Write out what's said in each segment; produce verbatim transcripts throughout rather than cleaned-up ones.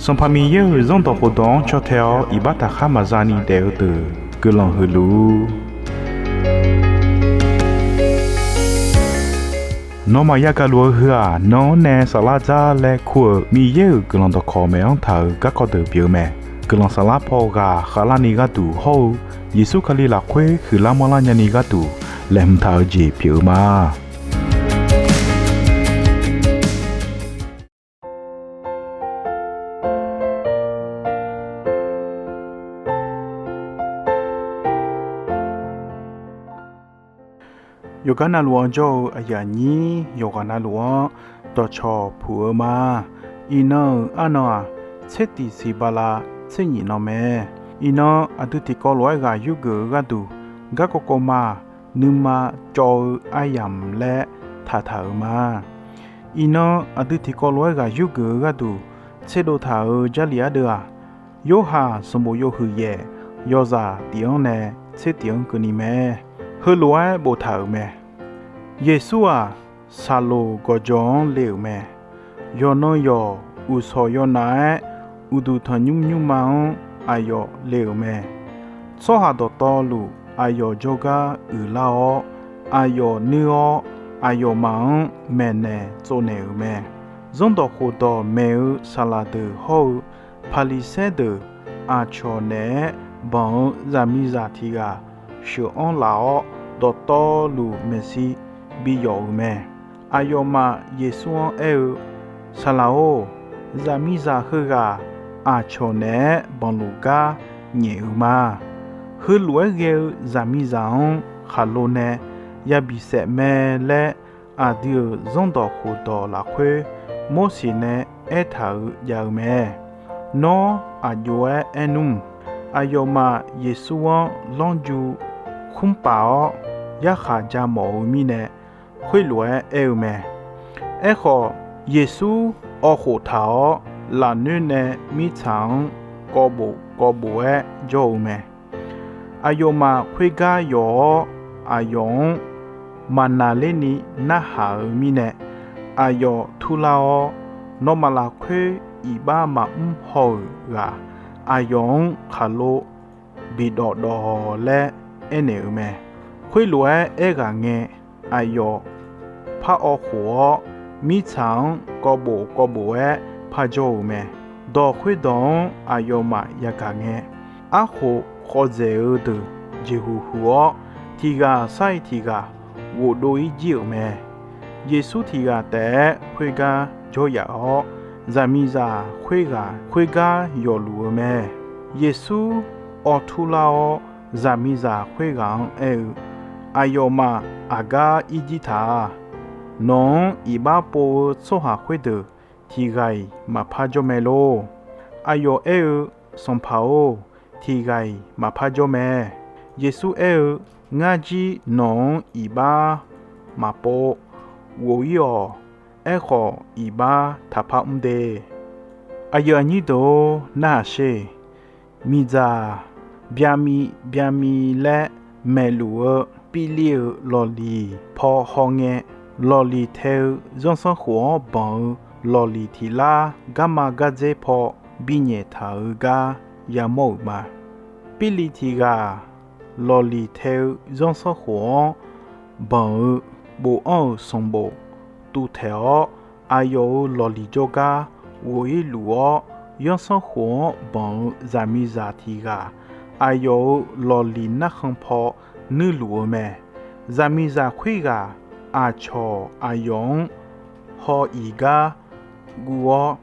Sanqpaq Miqyaer-euq Zanrdawq khofdawq-anr caw tae-awr iqbax taqkhar maqza ni daef-eu deuq guiqlanq huiq luf-ur. Nawmaf yagaq luf-eu heu-aq, nan-anr nae saflar dzar laer kur-euq Miqyaer-euq guiqlanq dawqkawq maeq-anr taq-euq garkawv deuq pyeuf-eu mae. Guiqlanq saflar paw ghaq khavlarni gharduq hawr-eu Yeqsur Kali lafkhoer huiqlar manrlar nyani gharduq laeqhmq taq-eu jeq pyeuf-eu ma. Yawqgar navluf-anr jawr-eu aqyuif aqnyir yawqghaq navluf-anr dawqcawq puq-eu ma. Iqnan-euq arnan-aq, tser tiq siq bala tser nyif nan mae. Iqnan aqdui tiqkawv lof-aer ghaq yurgeuf-eu gharduq, garkawv kawv ma-aq, nuima cawv-eu aryamq laer taqtaq-euq ma. Iqnan aqdui tiqkawv lof-aer ghaq yurgeuf-eu gharduq tserdov taq-euq Jarlif ardeuv-aq, Yorhaq sanqbof yawhuiq yaef yawzaq tiq-anr nae tser tiq-anr keuvni mae. Heulof-aer boftaq-euq mae. Yeqsur-aq, saqloq gawqjawq-anr le-euq mae. Yawqnan yawq uqshawq yawnav-aer, uqduq tanqnymr nymrma-anr aqyawf le-euq mae. Tsawrhaq dawqtawvluf aqyawf jawrgar uiqlar-awr, aqyawf nuir-awr, aqyawfmaf-anr maeqnaeq tsovnaeq-euq mae. Zanrdawq khofdawq maeq-eu saqlaq deuq hawr-eu Paqliqsaer deuq aqcawq naeq-aer banq-eu zaqmiqzaq tiq ghaq sheuq-anr laf-awr, dawqtawvluf maeqshi bi yawf-euq mae. Aqyawfmaf Yeqsur-anr aer-eu, Saqlaq-or, zaqmiqzaq heughaq aqcawq naeq-aer banqluf gar nyaef-eu ma. Heulof-aer ghae-eu zaqmiqzaq-anr khaqlo nae yabi saef mae laer, aqdui-euq Zanrdawq khofdawq lafkhoer Morseq nae aertaq-euq jav-eu mae. Nawr aq jov-aer aer nmr. Aqyawfmaf Yeqsur-anr lanrju khmr paf-awr yarkhaq ja mawf-eu mirnae, khoerlof-aer aer-eu mae. Aerkhawf, Yeqsur awv khof taq-awr, lafnoer nae mirtsaq-anr kawv bof kawv bof-aer jawr-eu mae. Aqyawfmaf khoergar yawf-awr, aqyawf-anr maqnaqlerni narhaq-eu mirnae, aqyawf turlar-awr, nawmaf lafkhoer iqbax maqmr haw-euq ghaq, aqyawf-anr khaqlo bidawf dawq laer aernaeq-euq mae. Khoerlof-aer aerghaq ngae, aqyawf par awv khof-awr, mirtsaq-anr kawv bof kawv bof-aer par jawr-eu mae. Dawq khoerdawq-anr aqyawfmaf yagaq ngae, arkhof khawv dzaeq-eu deuq jeqhuq huq-awr, tiq ghaq sar-iq tiq ghaq ghofdov-ir jir-euq mae. Yeqsur tiq ghaq taef-aer khoergar jawr yaf-awr, zaqmiqzaq khoerghaq khoergar yawfluf-eu mae. Yeqsur awv turlar-awr, zaqmiqzaq khoerghaq-anr aer-eu, Aqyawfmaf aqgar ir jir taq-a. Nawq-anr iqbax pov-eu tsawrhaq khoerdeuq tiq ghaq-iq maqpar jawr mae lor. Aqyawf aer-eu, Sanqpaq-or, tiq ghaq-iq maqpar jawr mae. Yeqsur aer-eu, Ngar jir nawq-anr iqbax maqpov. Ghof-ir-awq. Aerkhawf, iqbax taqpar mr de. Aqyuif aqnyir deuq-or, narhaq sher. Miqdzaq byamiv byamiv laer maeqluf-eu Pirli-euq lawqliq paw hawngae, lawqliq tae-eu zanrsanrkhof-anr banq-eu lawqliq tiq lar garma gardzer paw binyaeq taq-eu gar yamawr-euq ma. Pirli tiq ghaq lawqliq tae-eu zanrsanrkhof-anr banq-eu bofanr-euq sanqbof tuvtaeq-awr, aqyawf-euq lawqliq jawrgar ghof-ir luf-awr, zanrsanrkhof-anr banq-eu zaqmiqzaq tiq ghaq aqyawf-euq lawqliq narkhan paw nuirluf-eu mae. Zaqmiqzaq khoerghaq aqcawq aqyawf-anr haw-iq gar guv-awr,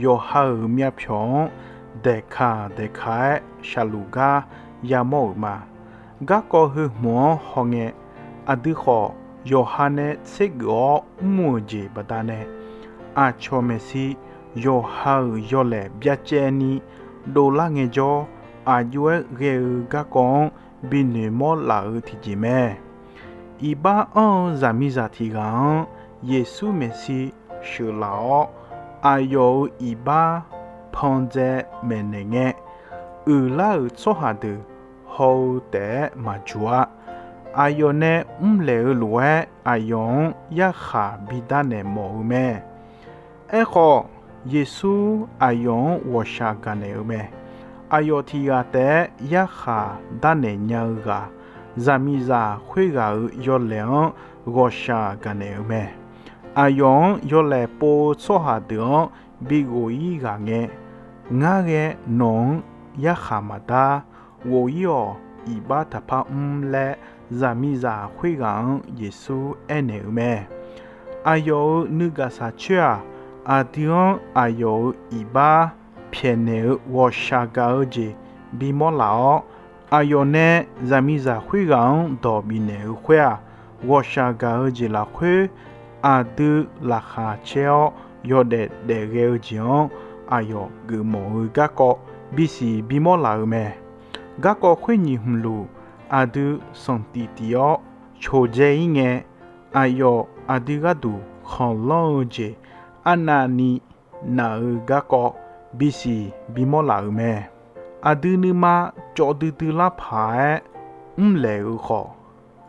yawqha-euq myavpyawq-anr daeqkaq daeqkaq-aer shaqluf gar yamawr-euq ma. Garkawv heu hmq-anr hawngae, aqdui khawf yawqha nae tsergeuf-awr mr-euq jeq baqdanae, aqcawq maeqshi yawqha-euq yawlaeq byacaevni dovlar ngaejawr, aq jov-aer ghae-eu garkawv-anr binoeq mawr laf-eu tiqjeq mae. Iqbax anr-eu zaqmiqzaq tiq ghaq-anr Yeqsur maeqshi sheuqlaf-awr, aqyawf-euq iqbax pandzae maeqnaeq ngae, uiqlar-euq tsawrhaq deuq haw-eu taef-aer maqjuq-a. Aqyawf nae mrlaeq-eu lof-aer aqyawf-anr yarkhaq bidar naeq mawf-eu mae. Aerkhawf, Yeqsur aqyawf-anr ghawqshaq gaqnaeq-eu mae. Aqyawf tiq ghaq taef-aer yarkhaq darnaeq nya-eu ghaq, zaqmiqzaq khoerghaq-euq yawlaeq-anr ghawqshaq gaqnaeq-eu mae. Aqyawf-anr yawlaeq pov-eu tsawrhaq deuq-anr bi ghof-ir ghaq ngae, ngar ghae nawq-anr yarkhaq maqdar, ghof-ir-awq, iqbax taqpar mr laer, zaqmiqzaq khoerghaq-anr Yeqsur aernaeq-eu mae. Aqyawf-euq nuigaq saq coer-aq, aqdui-anr aqyawf-euq iqbax pyaeqnaeq-eu ghawqshaq gaq-eu jeq bimawr laf-awr, aqyawf nae zaqmiqzaq khoerghaq-anr dawq bifnaeq-eu khoer-aq, ghawqshaq gaq-eu jeq lafkhoer, aqdui laqkhaq caer-awr yawdaef daefghae-eu jeq-anr aqyawf geufmawf-eu garkawv bisiq bimawr laf-eu mae. Garkawv khoer nyiq hmq luf, aqdui sanqtif tif-awr coqdzae-ir ngae, aqyawf aqdui gharduq khanqlanr-eu jeq arnavni naq-eu garkawv bisiq bimawr laf-euq mae. Aqdui nuima cawv duidui lar paq-aer mrlaeq-eu khawf,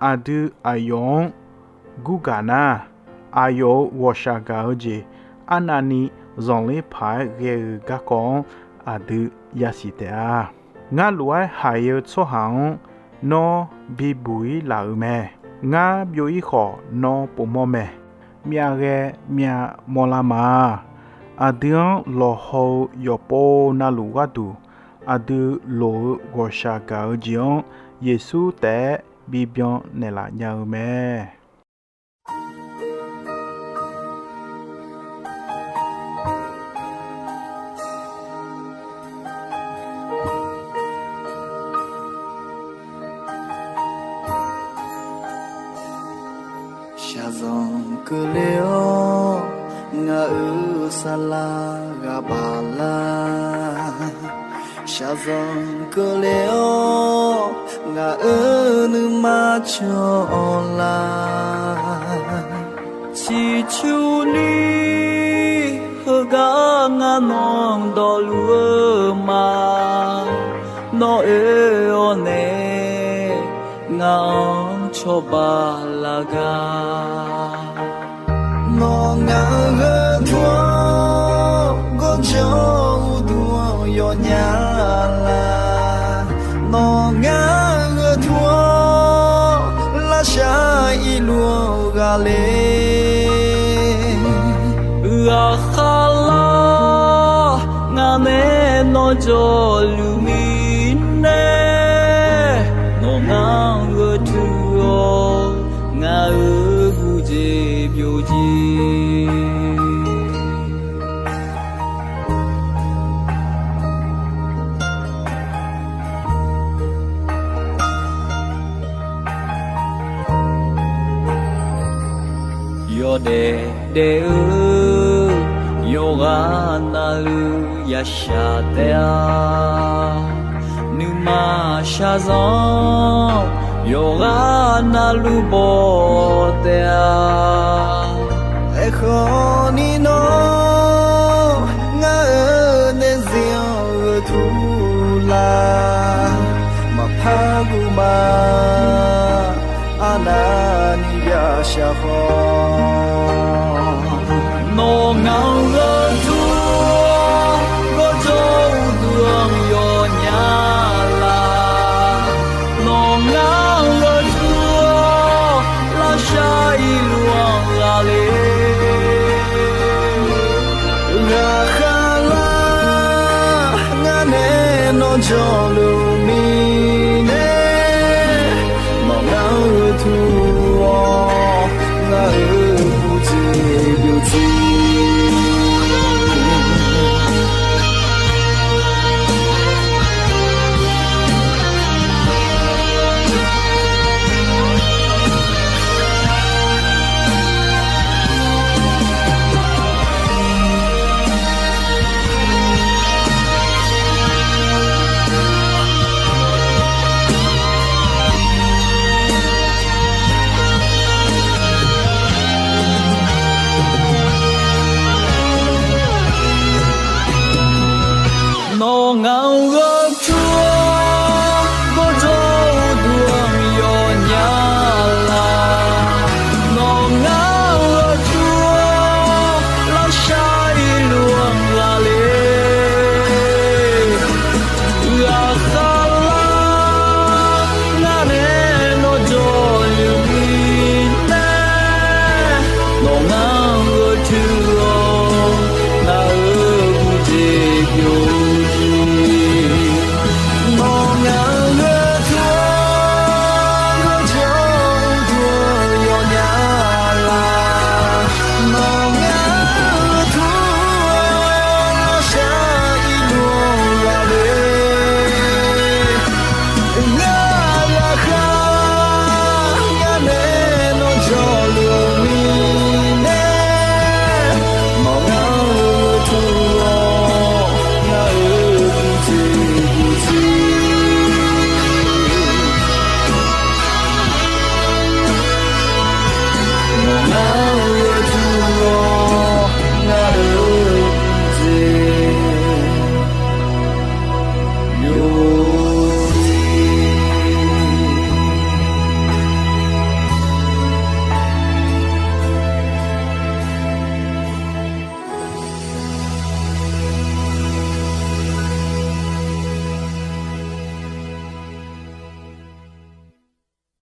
aqdui aqyawf-anr gurgaq nar, aqyawf-euq ghawqshaq gaq-eu jeq arnavni zanqler paq-aer ghae-eu garkawv-anr aqdui yasiq taef-a. Ngar lof-aer haiq-eu tsawrhaq-anr nawr bibuq-ir laf-euq mae. Ngar byov-ir khawf, nawr povmawr mae. Myav ghae myav mawrlar ma. Aqdui-anr lawqhaw-eu yawqpov navluf gharduq, aqdui loq-eu ghawqshaq gaq-eu jeq-anr Yeqsur taef-aer bibyan naeqlaf nya-eu mae. Shaqzanq keuvle-awr ngaq-euq saflar ghaq baq lar. Shaqzanq keuvle-awr ngaq-euq nuima cawq-awr lar. Ciqcurni heugar ngar nawq dawqluf-eu ma. Nawr oe-awr nae ngaq-anr cawba laf gar. Nawq ngaq-euq gharduq-anr gawqjawq uqduq-anr yawnya lar. Nawq ngaq-euq gharduq-anr lavshar irluf-anr ghaqler. Ghaqkhav lar ngaq nae nawr jawrluf mirnae, nawq ngaq-anr gharduq-awr ngaq-euq gujeq byovjeq. Yawdaef daef-eu yawqghaq navluf yashaq taef-a. Nuima shaqzanq yawqghaq navluf baw taef-a. Aerkhawf ni nawr ngaq-euq daefzir-anr gheurtuf lar. Maqpar guv ma, arnavni yashaq khawf. Nawq ngaq-euq gharduq-anr gawqjawq uqduq-anr yawnya lar. Nawq ngaq-euq gharduq-anr lavshar irluf-anr ghaqler. Ghaqkhav lar ngaq nae nawr jawrluf